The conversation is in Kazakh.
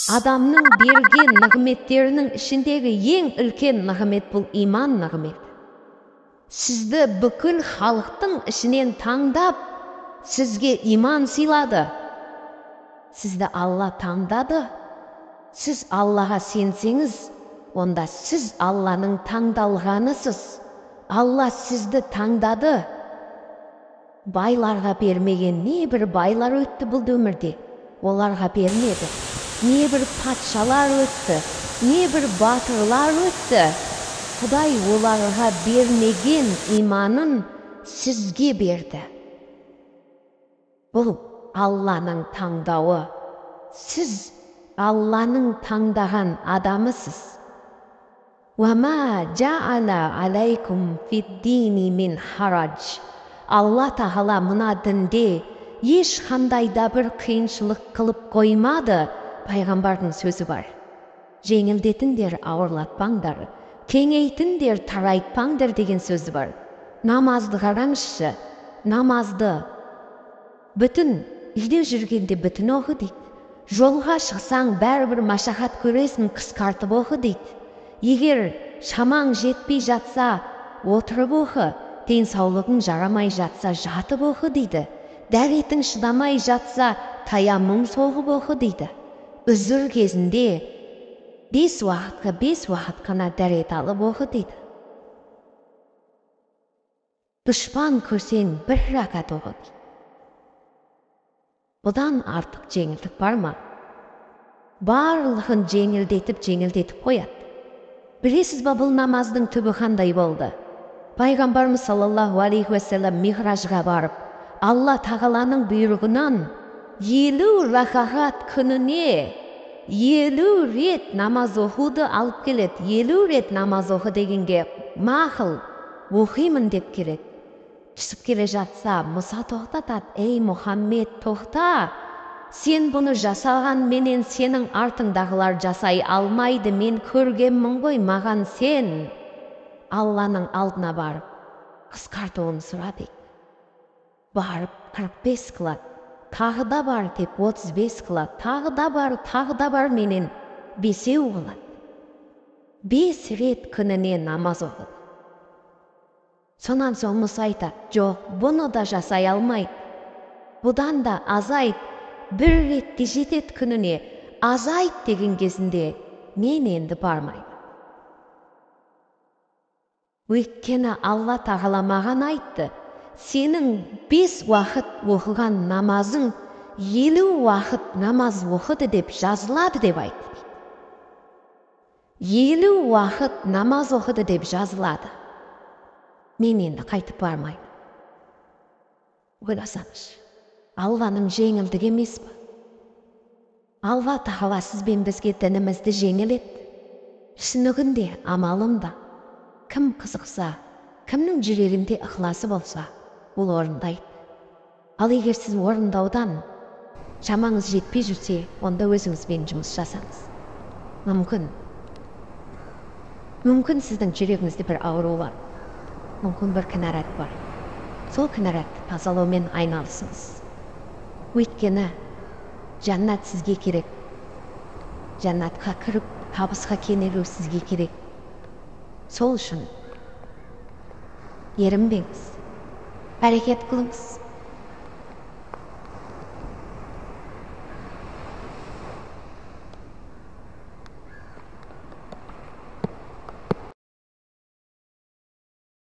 Адамның берген нығметтерінің ішіндегі ең үлкен нығмет бұл иман нығметі. Сізді бүкіл халықтың ішінен таңдап, сізге иман сыйлады. Сізді Алла таңдады. Сіз Аллаға сенсеңіз, онда сіз Алланың таңдалғанысыз. Алла сізді таңдады. Байларға бермеген не бір байлар өтті бұл өмірде, оларға бермеді. Не бір патшалар өтті, не бір батырлар өтті. Құдай оларға бермеген иманын сізге берді. Бұл Алланың таңдауы. Сіз Алланың таңдаған адамысыз. Уама жаала алейкум фид-дини мин харадж. Алла тағала мына дінде ешқандай да бір қиыншылық қылып қоймады. Пайғамбардың сөзі бар. Жеңілдетіңдер, ауырлатпаңдар, кеңейтіңдер, тарайтпаңдар деген сөзі бар. Намазды қараңызшы, намазды бүтін үйде жүргенде бүтін оқы дейді. Жолға шықсаң бәрібір машақат көресің, қысқартып оқы дейді. Егер шамаң жетпей жатса, отырып оқы, денсаулығың жарамай жатса, жатып оқы дейді. Дәретің шыдамай жатса, таяммум соғып оқы дейді. Үзір кезінде 5 уақытқа 5 уақыт қана дәрет алып оқы дейді. Дұшпан көрсең бір ракат оқы дейді. Бұдан артық жеңілдік бар ма? Барлығын жеңілдетіп қояды. Білесіз ба, бұл намаздың түбі қандай болды? Пайғамбарымыз саллаллаху алейхи уассалам михражға барып, Алла тағаланың бұйрығынан 50 ракағат күніне 50 рет намаз оқуды алып келеді. 50 рет намаз оқы дегенге мақұл, оқимын деп келеді. Түсіп келе жатса, Мұса тоқтатады. Ей, Мұхаммед, тоқта! Сен бұны жасаған менен сенің артыңдағылар жасай алмайды. Мен көргенмін ғой, маған сен. Алланың алдына барып, қысқартуын сұра дейді. Барып 45 қылады. Тағы да бар деп 35 қылады. Тағы да бар, тағы да бар менен 5 қылады. 5 рет күніне намаз оқыды. Сонан соң Мұса айтады, жоқ, бұны да жасай алмайды. Бұдан да азайт, бір ретте жетеді күніне, азайт деген кезінде мен енді бармаймын. Өйткені Алла тағала маған айтты, сенің 5 уақыт оқыған намазың 50 уақыт намаз оқыды деп жазылады деп айтты. 50 уақыт намаз оқыды деп жазылады. Мен енді қайтып бармаймын. Ойласаңызшы, Алланың жеңілдігі емес пе? Алла тағала сіз бен бізге дінімізді жеңіл етті. Түсінігінде, амалында. Кім қызықса, кімнің жүрегінде ықыласы болса, ол орындайды. Ал егер сіз орындаудан шамаңыз жетпей жүрсе, онда өзіңізбен жұмыс жасаңыз. Мүмкін сіздің жүрегіңізде бір ауру бар. Мүмкін бір кінәрат бар. Сол кінәратты тазалаумен айналысыңыз. Өйткені жәннат сізге керек. Жәннатқа кіріп, табысқа кенелу сізге керек. Сол үшін ерінбеңіз, әрекет қылыңыз.